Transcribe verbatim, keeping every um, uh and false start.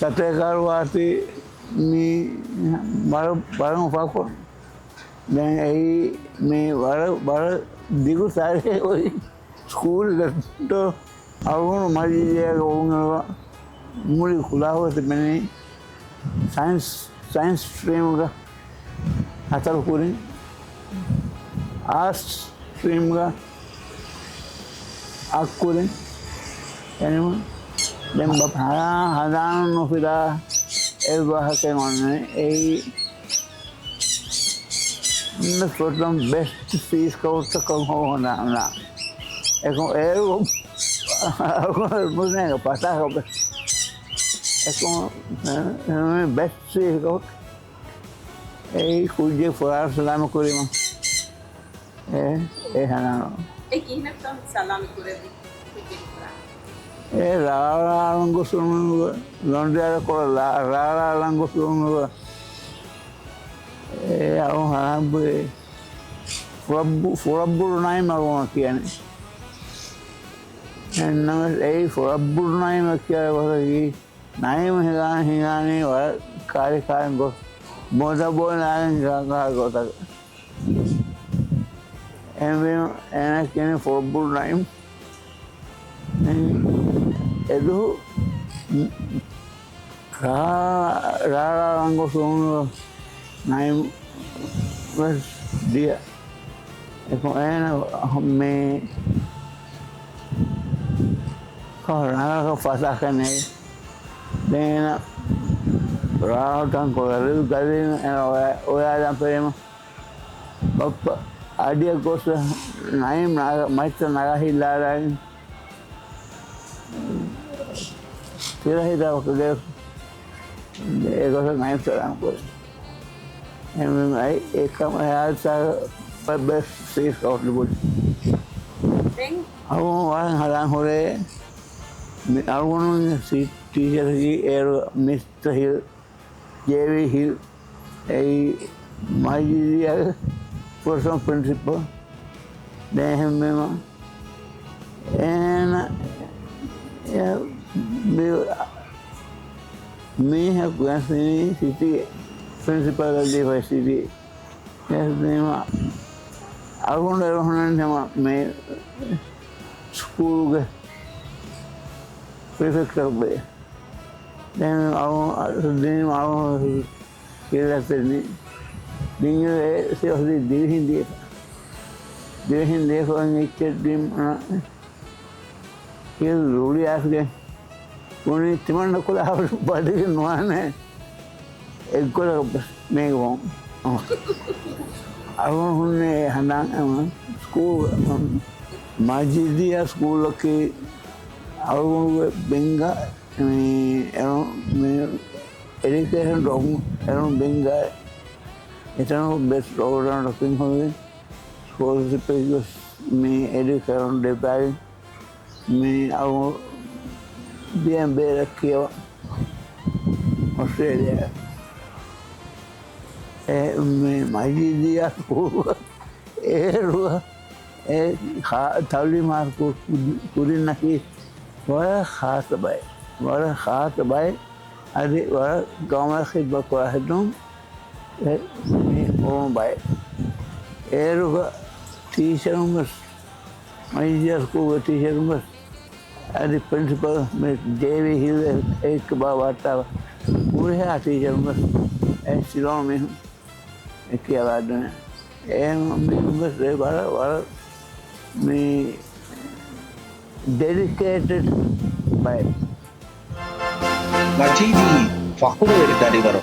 ސަތޭކާރު ވާތީ މި ވަރަށް، ވަރަށް އުފާކޮށް. ދެން އެއީ މި ވަރަށް، ވަރަށް ދިގު ތާރީޚެއް އޮތް ސްކޫލް އަޅުގަނޑު މަޖިލީހަށް އުޅުނު މުޅި ކުލާހުގަ ތިބެނީ ސައިންސް، ސައިންސް ސްޓްރީމްގަ ހަތަރު ކުރިން، އާޓްސް ސްޓްރީމްގަ އަށް ކުރިން. އެންމެ ދެން ބަ-، ހަ-، ހަނދާނު ނުފިލާ އެއް ވާހަކައެއް އޮންނަނީ. އެއީ މި ފޮތުން ބެސްޓް ސީ ސްކައުޓްތަކަށް ހޯ ހަނދާން. އެކަމް އޭރު މުސްނޭގަ ފަތާކަށް އެކަމް ބެސްޓް ސީ ސްކައުޓް އެއީ ކުއްޖެއް ފުރާނަ ސަލާމަތް ކުރީމަ. އެ، އެ ހަނދާނު. އެ ކިހިނެއްތޯ ސަލާމަތް ކުރެއްވި ކުއްޖެއްގެ ފުރާނަ؟ އެ ރާޅާ ރަނގަޅު ސުނުނުގަ، ލޮނޑިއަރަކޮޅަށް ރާ-، ރާޅާ ރަނގަޅު ސުނުނުގަ. އެ އަޅު ހަނދާން ބުރޭ. ފުރައްބު-، ފުރައްބުރު ނައިމް އަޅުގަނޑަށް ކިޔަނީ. އެންނަމަސް އެއީ ފުރައްބުރު ނައިމަށް ކިޔާ ގޮތަކީ ނައިމް ހިނގާ-، ހިނގާނީ ވަރަށް ކާރި ކާރި ގޮ-، ބޮދަ ބޮދަ ނާގެން ހިނގާ ގޮތަކަށް. އެހެންވީމަ އޭނާ ކިޔަނީ ފުރައްބުރު ނައިމް. އެދުހު ރާ-، ރާޅާ ރަނގަޅު ސުނުނު ނައިމް ވެސް ދިޔަ. އެކަމް އޭނަ މި ކޮ ރަނގަޅަކަށް ފަސާކަން ނެތް. ދެން އޭނަ ރާހުލް ތަންކޮޅު ގަދަ-، ގަދައިން އޭނަ އޮޔާ-، އޮޔާލަން ފެރީމަ ބައްޕަ އަޑިއަށް ގޮސް ނައިމް ނަގަ-، މައްޗަށް ނަގާ ހިއްލާލާގެން ތިރަހިތަކުގެ ގެ އެގޮތަށް ނައިމް ސަލާމް ކުރި. އެމީ އެކަމަށް ހާދިސާ ބައްބަސް ސީސް ކައުންޓް ބުނި. ދެން އަޅުގަނޑު ވަރަށް ހަނދާން ހުރޭ މި އަޅުގަނޑުމެންގެ ސީ-، ޓީޗަރަކީ އޭރު މިސްޓަ ހިލް، ޖޭވީ ހިލް، އެއީ މަޖިލީހަށް ފުރަތަމަ ޕްރިންސިޕަލް. ދެން އެހެންވީމަ އޭނަ އެ މި-، މީހަކު ގެނެސްދިނީ ސިޓީ ޕްރިންސިޕަލަށް ދީފައި ސިޓީ ގެނެސްދިނީމަ އަޅުގަނޑު އެރު ހުންނަނީ ހަމަ މި ސްކޫލްގެ ޕްރިފެކްޓަށް ބޭ. ދެން އަޅު-، ދިނީމަ އަޅު ކިޔަލަތެއް ނި-، ނިންގެ ސިޔަސީ ދިވެހިން ދިޔަ. ދިވެހިން ދިޔަކޮށް އެއްޗެއް ދީމަ ކިޔަލު ރުޅިއައިސްގެން ބުނި ތިމަންނަ ކުލާ ބަދިގެ ނުވާނެ އެއްގޮތަކަށް ބަސް މޭގަ ވަމު. އަޅުގަނޑު ހުންނެ ހަނދާން ސްކޫލް މަޖިލީހަށް ސްކޫލަކީ އަޅުގަނޑުގެ ބެންގަ މި އެރު-، މި އެޑިކޭޝަން ޑޮކު-، އެރުން ބެންގާ އެތަނު ބެސްޓް ޕްރޮގްރާމް ޑޮކިން ހޮވި ސްކޮލަރޝިޕެއް ގޮސް މި އެޑިކޭޝަން ޑިޕާޓްމަންޓް މި އަޅު ދިޔަ ބޭރަށް ކިޔަވަ އޮސްޓްރޭލިއާ އެ މި މަޖިލީހަށް ސްކޫލް އޭރު އެ ހާ-، ތައުލީމާ ކު-، ކުދިންނަކީ ވަރަށް ޚާއްޞަ ބައެއް. ވަރަށް ޚާއްޞަ ބައެއް. އަދި ވަރަށް ގައުމަށް ޚިދްމަތް ކުރާ ހެދުން އެ މި އުޅުނު ބައެއް. އޭރުގަ ޓީޗަރުން ވެސް، މަޖިލީހަށް ސްކޫލްގެ ޓީޗަރުން ވެސް، އަދި ޕްރިންސިޕަލް މިސް ޖޭވީ ހިލް އެ-، އެއްކަ ބާވާތާ ހުރިހާ ޓީޗަރުން ވެސް އެ ސިލޯން މީހުން އެ ކިޔަވާދިން. އެހެން މީހުން ވެސް އެ ވަރަށް، ވަރަށް މި ޑެޑިކޭޓެޑް ބައެއް. މަޖީދީ ފަޚުރުވެރި ދަރިވަރު.